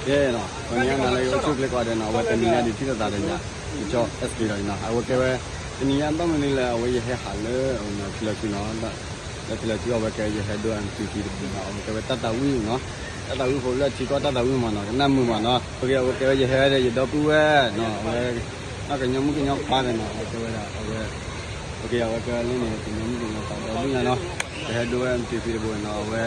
ကဲနီၤ, ပှၤကညီနၤလၢယအိၣ်ဆူၣ်ချ့ကိးဂၤဒဲးနီၤ, အဝဲတနံၤညါဒ်ထံၣ်လိာ်သးဒီးယၤ, ကၠီ S K ဒီးနီၤ, အဝဲကဲဝဲ တနံၤညါဘၣ်မနုၤလဲၣ်, အဝဲယဟဲဟးလၢ ထံလီၤစုနီၤ, လၢထံလီၤစုအဝဲကဲ ယဟဲဒိ M T P တဘ့ၣ်နီၤ, အဝဲကဲဝဲတၢ်သးဝံၣ်နီၤ, တၢ်သးဝံၣ်ဖိလၢထံကီၢ်တၢ်သးဝံၣ်မးနီၤ, ကနၣ်မုာ်မးနီၤ, အဝဲကဲဝဲယဟဲဒီးယဒီပုၢ်ဝဲၢ်နီၤ, အဝဲ နီၢ်ကညီမုၣ်ကညီခွါဒီးနီၤ, အဝဲကဲဝဲဒၣ် အဝဲ အဝဲကဲလၢန့ၣ် ကညီမုၣ်ကညီခွါဒီပုၢ်ညါနီၤ, ယဟဲဒိဝဲ M T P တဘ့ၣ်နီၤ, အဝဲ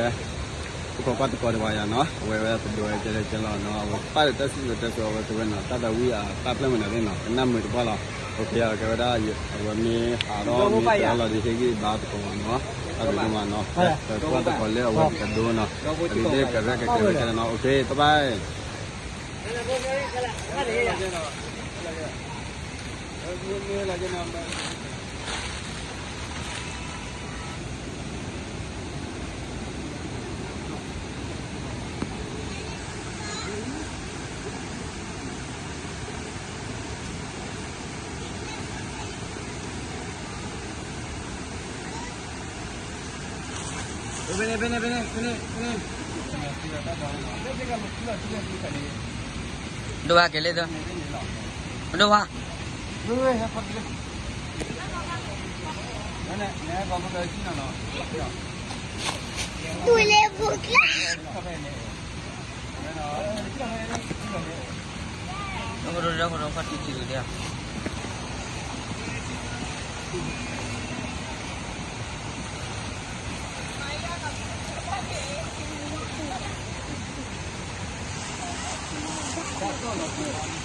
အိၣ်ခိးကွၢ်သကိးတဝၤယၤနီၤ, အဝဲဝဲပဒိဝဲကဲလၢကဲလီၤနီၤ, အဝဲပၢ်ဒီးတၢ်စံၣ်စိၤတဲစိၤအဝဲကဲဝဲနီၤ, တၢ်သးဝံၣ်အတၢ်ဖျၢၣ်မနုၤသ့ၣ်နီၤ, ကနၣ်မုာ်တပှၢ်လီၤ, အဝဲကဲဝဲဒၣ် အဝဲမ့ၢ်ဟးထီၣ်မ့ၢ်တဲအီၤလီၤဒီးဟ့ၣ်ဂံၢ်ဘါသကိးမးနီၤ, တၢ်သကိးမးနီၤ, ကွၢ်သကိးလၢအဝဲကဒိနီၤ, အဒုးဒ့ၣ်ကရဲၣ်ကကျဲၤဝဲခဲလၢာ်နီၤ, OK bye bye. ဒိၣ်ဝါက့ၤလၢဒိၣ်, ဒိၣ်ဝါ, တူၢ်လၢပူၤကျါ, ဒိၣ်ဒိၣ်ဒိၣ်ဒိၣ်ခီၣ်ထံးထံးဒိၣ်ဒၣ်.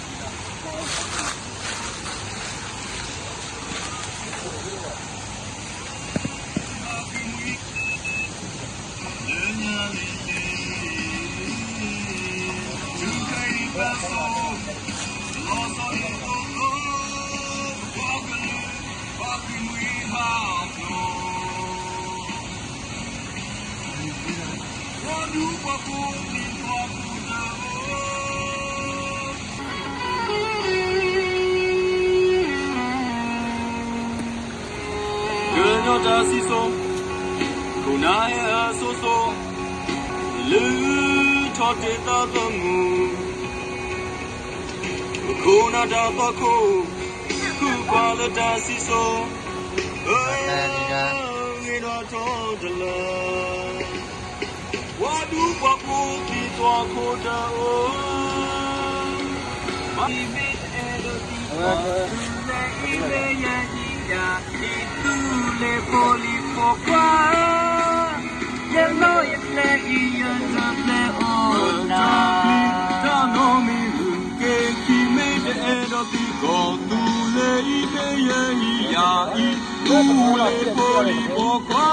ကညီတၢ်စံၣ်စိၤ, ခိၣ်နၢ်ဟဲအစိၤစိၤ, လုၢ်ထီၣ်တ့ၢ်သးသမူ, ပခိၣ်နၢ်တၢ်သွၣ်ခိၣ်, ဃုကွၢ်လၢတၢ်စံၣ်စိၤ, ဂ့ၤထီၣ်ထီၣ်တလၢ ပှၤဒူပှၤဖိသံသွၣ်ခိၣ်တအိၣ်, ဘၣ်မ့ၢ်တအဲၣ်ဒိးသံကွၢ်သုလဲၣ်အံၤမ့ၢ်ယဲအံၤ, ယၤအံၤသူၣ်လ့ၤဖိလံၤဖိခွါ, ယနီၢ်ယကျဲအံၤယတပျဲအိၣ်နၤ, တၢ်နီၢ်မံၤဟူးက့ၤခံမ့ၢ်တအဲၣ်ဒိးသံကွၢ်သုလဲၣ်အံၤမ့ၢ်ယဲအံၤ, ယၤအံၤသူၣ်လ့ၤဖိလံၤဖိခွါ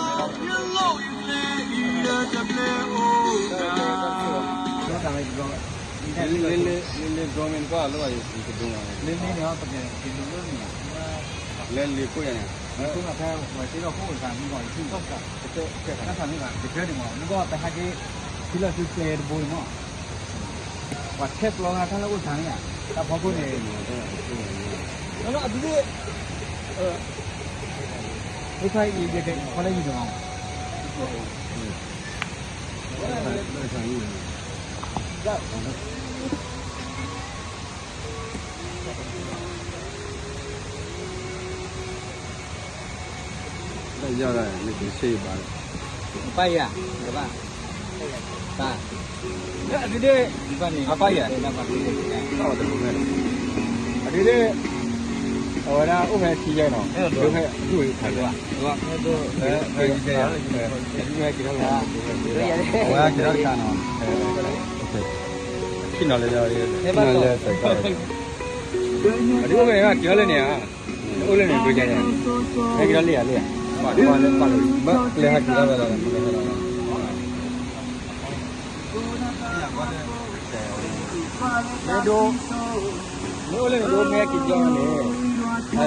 လၢလီၢ်အံၤကျဲအံၤလၢတပျဲအိၣ်တၢ်, လ့လ့လ့လ့ drone မ့ၢ်တကွၢ်လၢဘၣ်ယကဒိမး, လ့လ့န့ၣ်ပကက့ၤလိာ်လၢန့ၣ်, လၢလ့ခိၣ်ယၤန့ၣ်, လ့ခိၣ်မးဖဲပှၤစ့ထီၣ်ခိၣ်တခါမ့ၢ်ဂီၢ်ယထံၣ်, တၢ်ဆါမ့ၢ်ဂ့ၤ ကတၢၢ်န့ၣ်မး မ့ၢ်ဂီၢ်ပဟဲက့ၤ ထံလီၤစုကျဲတဘိန့ၣ်မး, ပှၤထဲပျီဂၤတၢ်လၢအိၣ်ဆါန့ၣ်ဧါ, တၢ်ဖီခိၣ်န့ၣ်, အဒုး, မ့ၢ်ဖဲအံၤယကဲခီလၢယံၤန့ၣ်မး, လၢယၤဒၣ် နကဆ့ဘၣ်, ပၢ်ယၤ, ကဘၣ်, ပၢ်, ဒ်, ပၢ်ယၤ, အဒ်ဒ်, အဝဲဒၣ်အိၣ်ဖဲခံယဲၢ်နီၤ, ဒိဖဲဒိၣ်ဝဲခါလၢ, ဖဲယဲၢ်, ဖဲယဲၢ်, အဝဲက့ၤထီၣ်တခါနီၤ, ခံနီၤလၢ, ခံနီၤလၢ, အဒိဖဲက့ၤထီၣ်လၢန့ၣ်ဧါ, အိၣ်လၢန့ၣ်ဒိယဲၢ်န့ၣ်, ဟဲက့ၤထီၣ်လၢယၤလၢယၤ, ဘၣ်လဲၤဟးက့ၤထီၣ်လၢ, မ့ၢ်ဒိ, မ့ၢ်အိၣ်လၢန့ၣ်ဒိမ့ၢ်ဟဲက့ၤက့ၤန့ၣ်, အထံန့ၣ်ကွၢ်န့ၣ်, အတအိၣ်ဆါ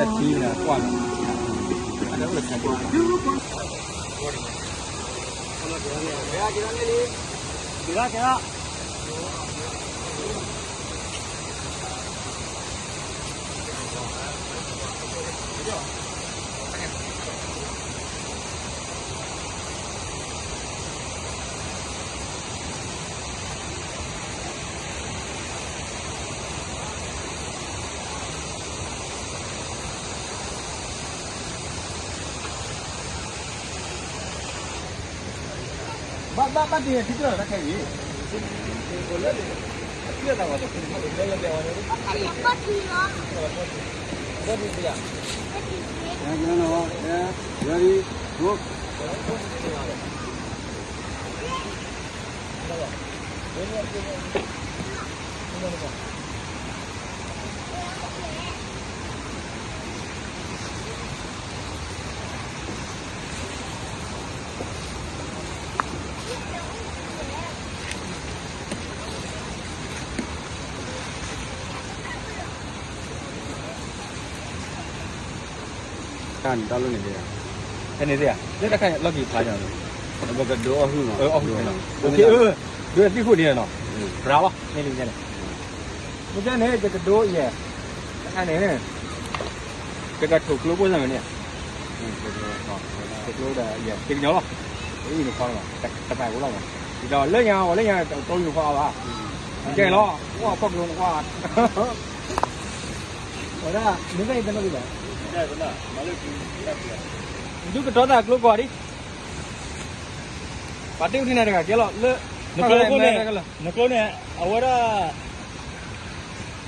က့ၤ, က့ၤထီၣ်က့ၤထီၣ်လံ, က့ၤထီၣ်က့ၤထီၣ်. ဘၣ်ဘၣ်တ့ထံကျၢၢ်တၢ်ခဲအံၤ Ready, go. တၢ်န့ၣ်တၢ်လိၣ်န့ၣ်ဒ်, ဖဲန့ၣ်သ့ၣ်ဧါ, လၢတၢ်ခါန့ၣ် လီၢ်ကံၤဖျါညါန့ၣ်, ပကဒိအီၣ်ဟုၣ်မး, အီၣ်ဟုၣ်, အ့, ဒုးသံၣ်ဃုာ်ဒ်န့ၣ်နီၤ, ရၤလီၤ, မ့ၢ်လံန့ၣ်, မ့ၢ်ကဲန့ၣ် ယကဒိယဲၢ်, တၢ်ခါန့ၣ်, ယကထိၣ်ကျိပိၢ်စၢ်မ့ၢ်န့ၣ်, ထိၣ်ကျိဒီးယဲၢ် ကညီလီၤ, အံၤန့ၣ်ဖီလီၤ, တပာ်အိၣ်လီၤမး, ဒီးလၢညါ ဝဲလၢညါ တိၢ်ယူၤဖီအါဘၣ်, ကဲလီၤ, အိၣ်အခီၣ်ကျိနကွၢ် ဝဲဒၣ် မ့ၢ်ဘၣ်အံၤတနီၤဒံးဘၣ်, ဒုးကတီၤတၢ်ကျိကီၢ်ဒံး, ပှၤတ့ၢ်အိၣ်ထံန့ၣ်တဂၤကဲလီၤ, လၢ နကျိန့ၣ်, နကျိန့ၣ် အဝဲဒၣ်,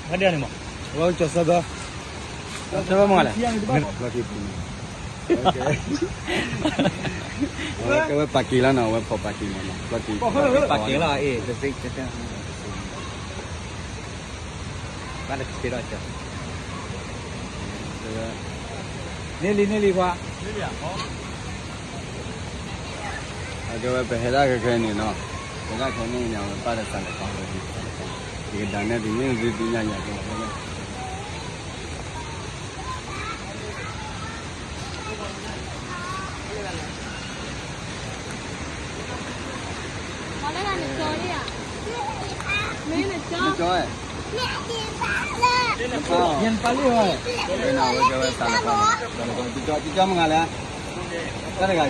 ဖဲဒၣ်န့ၣ်မး, လီၤကၠီၤဆၢဘၢ, ကၠီၤဆၢဘၢမ့ၢ်လဲၣ်, လီၢ်ခံပူၤန့ၣ်, ကဲဝဲပာ်က့ၤလီၤနီၤ, အဝဲဖီၣ်ပာ်က့ၤမးနီၤ, လီၢ်ခံပာ်က့ၤလီၤအံၤ, ဘၣ်တက့ၤဒီးကၠီၤ, န့ၢ်လံ န့ၢ်လံခွါ, အကဲဝဲပဟဲဒၣ်ခဲခဲအံၤန့ၣ်နီၤ, ဟဲဒၣ်ခဲန့ၣ်န့ၣ် အဝဲပၢ်ဒီးစးလဲၤကီးဝဲဒၣ်, ယကဒၣ်နဲၣ်သုမ့ၢ်သုသ့ၣ်ညါယၤကဲလီၤ, နကၠီ, နကၠီ, နကၠီ, နကၠီ, နကၠီ, နကၠီမ့ၢ်ဂၤလဲၣ်, တၢ်တဂၤအံၤ, နကၠီ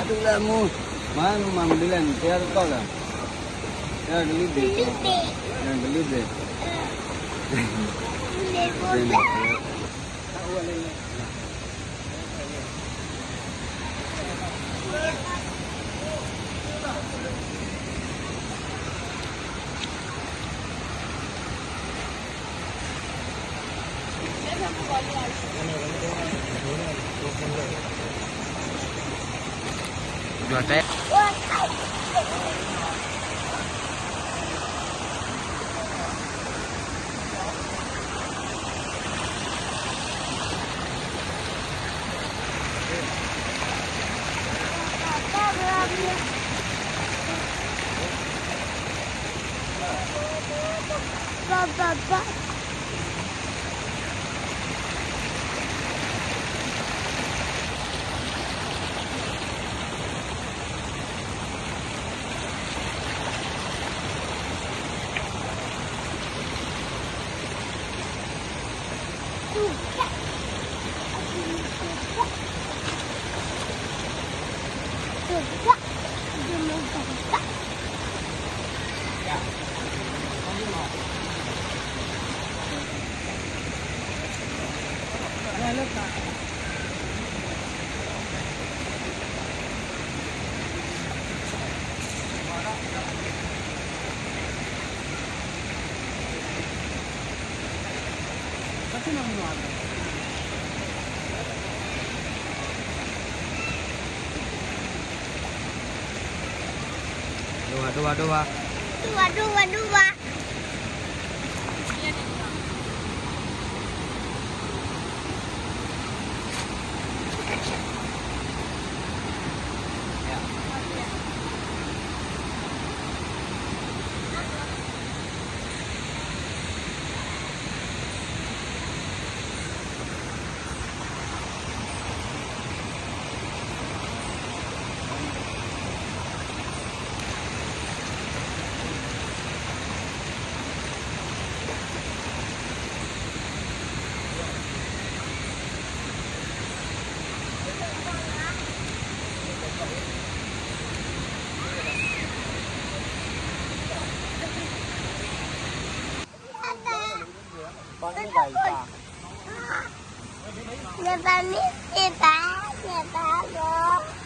တူၢ်လၢမူ, မၤမၤမနုၤလဲၣ် နတဲတတီၢ်လၢ ကလုၢ်ဘ့ၣ်, ကလုၢ်ဘ့ၣ်, ဒိၣ်ဝါ ဒိၣ်ဝါ ဒိၣ်ဝါ ဒိၣ်ဝါ ဒိၣ်ဝါ ဒိၣ်ဝါ နပၢ်မ့ၢ်သ့ၣ်ပၢ် နပၢ်လီၤ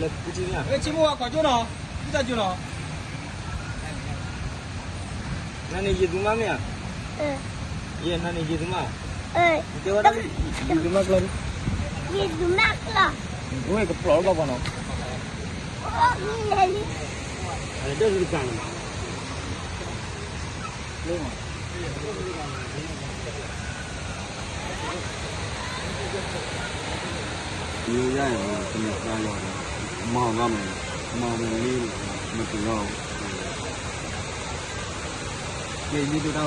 လၢပူၤထံန့ၣ်, ဆံမိၢ်ဝါကိးကၠိနီၤ, ဝံသးစူၤနီၤ, နန့ၣ်ယသူမါမ့ၢ်ဧါ, ယဲနန့ၣ်ယသူမါ, ကဲဝဲဒၣ်လၢ ယသူမါကျီ, ယသူမါကျီ, အိၣ်ကပျီၢ်လၢဘၣ်ပှၤနီၤ, အဒၢးတကၢ်န့ၣ် မ့ၢ်ယါအံၤ တမ့ၢ်ကျါယီၤဒီး မၤအီၤလီၤမး, မၤအီၤမ့ၢ်လံ, မ့ၢ်တလီၤ, မ့ၢ်ဒ်တၢ်မ့ၢ်ဘၣ်, ဘ့ၣ်လီၤမဲာ်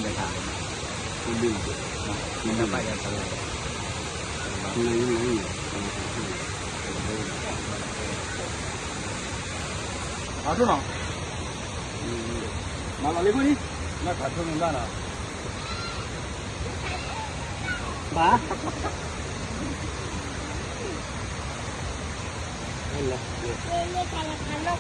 ခါ, ဘ့ၣ်လီၤ, မ့ၢ်ဘၣ်ယၤတလီၤ, လၢယလီၤ, အထီၣ်နီၤ, မၤလီၤလံခိၣ်လံ, နခးထိၣ်မ့ၢ်ဘၣ်နီၤ ဘၣ်, ခးနီၢ်ကီၢ်လီၤ, ခးနီၢ်ကီၢ်လီၤ, ခးပၢ်န့ၣ်မ့ၢ်ဘၣ်, ခးပၢ်ဝဲလၢ လံပာ်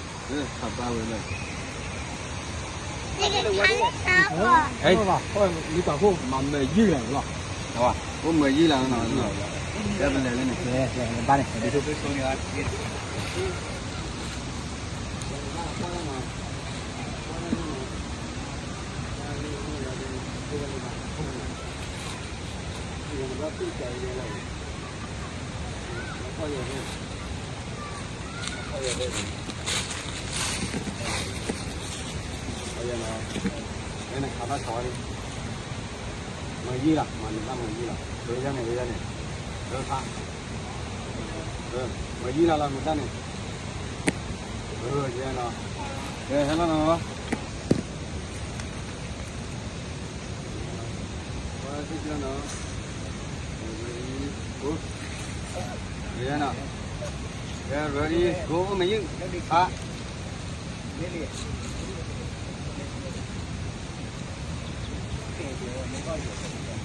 ခိၣ် မၤမၢယံာ်လီၤလီၤ, အိၣ်မၢယံာ်လီၤနီၤ, တဲပလဲၤလၢန့ၣ်, ဘၣ်န့ၣ် မၢယံာ်လီၤ, မၤန့ၣ်ဘၣ်မၢယံာ်လီၤ, ဝဲဒၣ်န့ၣ် ဝဲဒၣ်န့ၣ်, မၢယံာ်လီၤလီၤ မ့ၢ်တၢ်န့ၣ်, ဟဲလီၤနီၤ ready, go, ready, go, မ့ၢ်ယုၢ်, ဟဲပှဲၤလီၤ, ဟဲ ဟဲ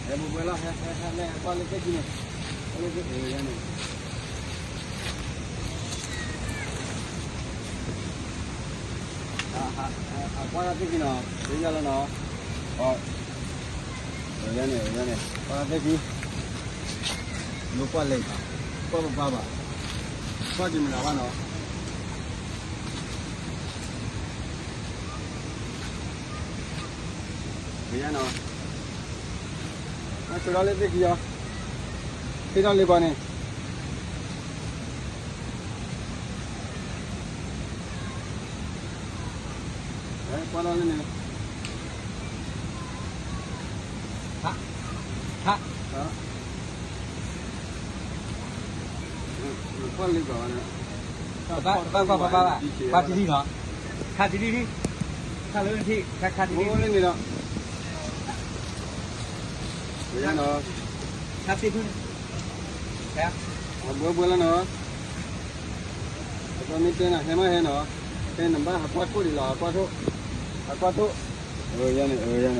ဟဲ ကွၢ်လၢသ့ၣ်ခံန့ၣ်, ကွၢ်လၢသ့ၣ်ခံန့ၣ်, ကွၢ်လၢသ့ၣ်ခံနီၤ, သ့ၣ်ညါလီၤနီၤ, အဝဲန့ၣ် အဝဲန့ၣ် ကွၢ်လၢသ့ၣ်ခံ, လိၣ်ကွၢ်လဲၤဘၣ်, ကွၢ်ပပၢ်ဘၣ်, ကွၢ်က့ၤမနုၤဘၣ်နီၤ မ့ၢ်ယါနီၤ, အဆၢထီၣ်လၢသ့ၣ်ခံအီၤ, သ့ၣ်ထီၣ်လ့ပှၤန့ၣ်, ကွၢ်ထီၣ်လၢန့ၣ်, ကွၢ်လ့ပှၤန့ၣ်, ဘၣ်ကွၢ်ပၢ်ဘၣ်, ကွၢ်တံၢ်တံၢ်နီၤ, ခးတံၢ်တံၢ်, ခးတံၢ်တံၢ်, ခးတံၢ်တံၢ်, ခးသ့ၣ်ထူၣ်န့ၣ်, အဘှဲဘှဲလီၤနီၤ, အဘှဲမ့ၢ်တဲနၤဟဲမးဟဲနီၤ, တဲနဘၣ်ဟးကွၢ်ထိၣ်ဒံးလီၤ, ဟးကွၢ်ထိၣ်, ဟးကွၢ်ထိၣ်, ယါန့ၣ် ယါန့ၣ်,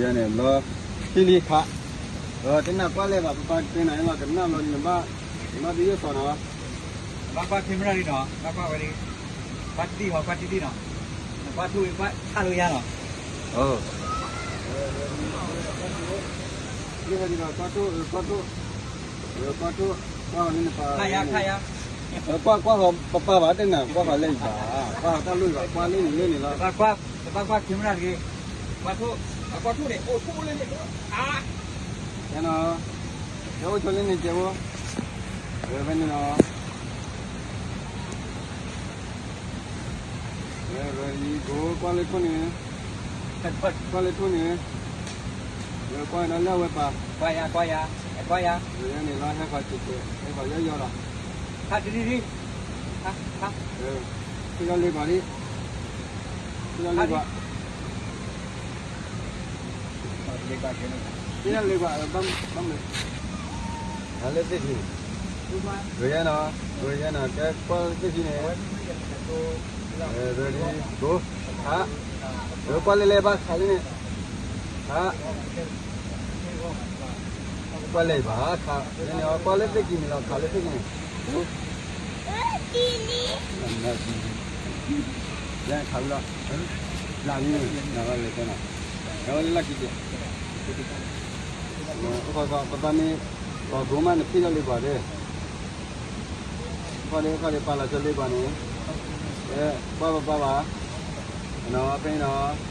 ယါန့ၣ်လီၤ, ထံၣ်လံခး, တနၢ်ကွၢ်လဲၤဘၣ် ပပၢ်တဲနၤလီၤ ကနၣ်လီၤ နဘၣ်, နဘၣ်တယိၣ်သီနီၤ, ဘၣ်ကွၢ် camera လံနီၤ, ဘၣ်ကွၢ်ဝဲလံ, ကွၢ်တံၢ်ဟီ ကွၢ်တံၢ်တံၢ်နီၤ, နကွၢ်ထိၣ်ဝံၤကွၢ်ထၣ်လၢယါနီၤ, ကွၢ်ထိၣ်, ကွၢ်ထိၣ်, ကွၢ်ထိၣ်, ကွၢ်လၢနပၢ်, ကွၢ်ကွၢ်ဟီပပၢ်ဘၣ်တဲနၤ ကွၢ်ဟီလၢယဘၣ်, ကွၢ်ဟီတၢ်လီၢ်ယဘၣ် ကွၢ်လၢန့ၣ်လၢန့ၣ်လီၤ, တဘၣ်ကွၢ် camera တဂ့ၤ, ကွၢ်ထိၣ်, အကွၢ်ထိၣ်န့ၣ် အိၣ်ထိၣ်လၢန့ၣ်, နီၤ, ဟဲအိၣ်ဆိလၢန့ၣ်ကဲဖိ, ဖဲန့ၣ်နီၤ ready go ကွၢ်လၢထိၣ်န့ၣ်, ကွၢ်လၢထိၣ်န့ၣ်, ကွၢ်ဒၣ်လၢအဝဲပၢ်, ကွၢ်ယၤ, ကွၢ်ယၤ, ကွၢ်ယၤ, န့ၣ်လီၤ ဟဲဃီၤစဲးစဲး ဟဲဃီၤယီၢ်ယီၢ်လီၤ, ခါတံၢ်တံၢ်တံၢ်, ခါ, ခါ, သ့ၣ်လီၤလ့ကွၢ်လံ, သ့ၣ်လီၤလ့ကွၢ် သ့ၣ်လီၤလ့ကွၢ်, ဘၣ်မုာ်, လၢသ့ၣ်ခံန့ၣ်, ဂ့ၤယဲနီၤ, ဂ့ၤယဲနီၤ ကဲကွၢ်လၢသ့ၣ်ခံန့ၣ်, ready go, ခါ, ကွၢ်လၢလဲၤဘၣ်ခးလၢန့ၣ်, ခါ, ကွၢ်လဲၤဘၣ်ခးလၢန့ၣ်, ကွၢ်လၢသ့ၣ်ခံန့ၣ်လီၤ ခးလၢသ့ၣ်ခံန့ၣ်, လၢခးလီၤ, လၢန့ၣ် နဝဲလဲၤတဲနီၤ, နဝဲလၢလၢခံက့ၤ, ပပၢ်မ့ၢ် ပှၤကိးမးနဖံးထီၣ်လ့ပှၤဒဲး, ခီဒဲးခီဒဲးပာ်လီၤကၢလ့ပှၤန့ၣ်, ပှၤပပၢ်ဘၣ်, နီၤဖဲနီၤ,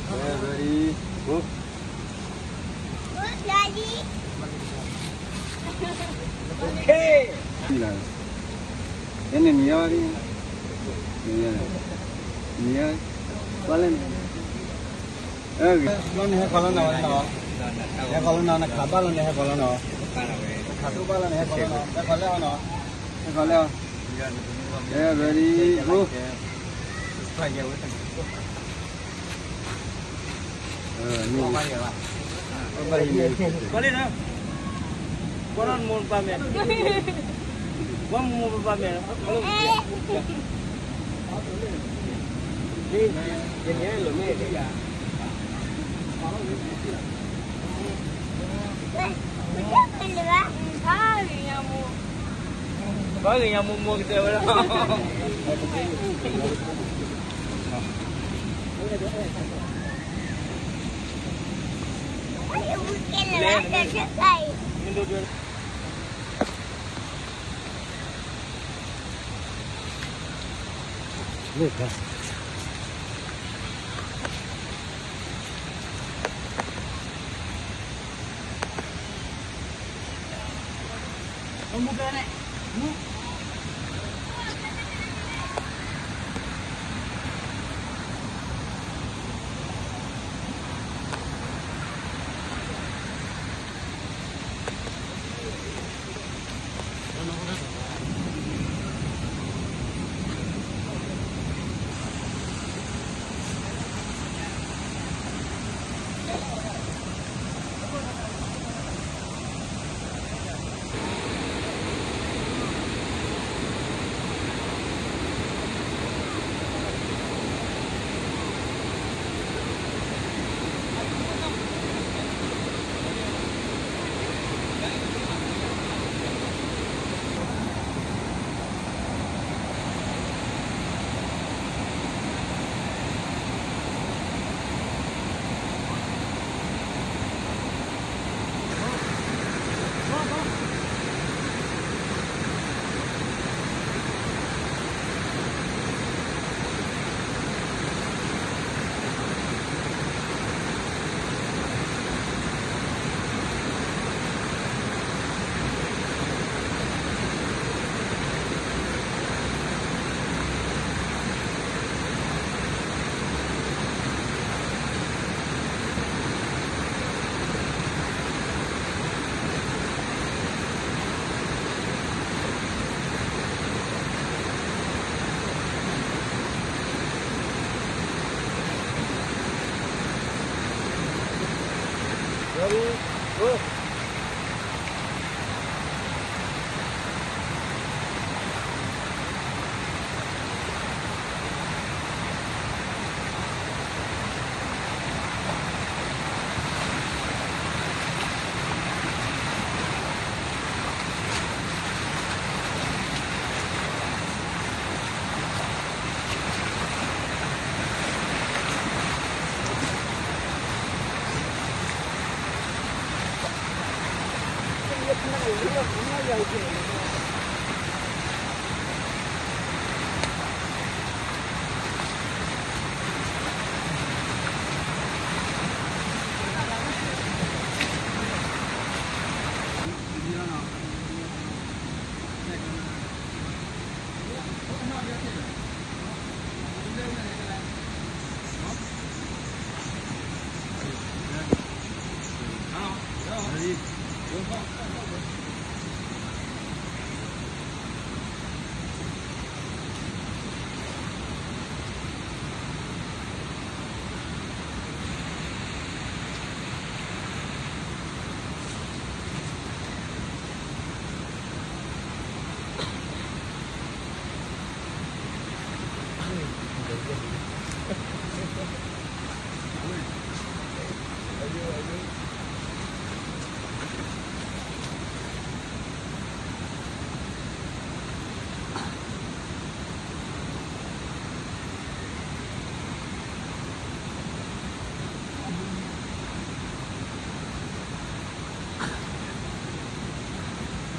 ready, go. နံၤယါ, နံၤယါ, နံၤယါ, ပှၤလဲၣ်န့ၣ်, လီၤန့ၣ်ဟဲခီလီၤနီၤ, ဟဲခီလီၤနီၤ, နခးဘၣ်လီၤန့ၣ်ဟဲခီလီၤနီၤ, နခးတိၢ်ဘၣ်လီၤန့ၣ်ဟဲခီလီၤနီၤ, ဟဲခီလၢအီၤနီၤ, ဟဲခီလၢအီၤ, ready, go. ပှၤလ့ၣ်နၤ, ပှၤမိၢ်ပပၢ်မဲာ်, ပှၤမိၢ်ပပၢ်မဲာ်, ပှၤဂ့ၤညါမိၢ်မိၢ်ကတဲဝဲဒၣ်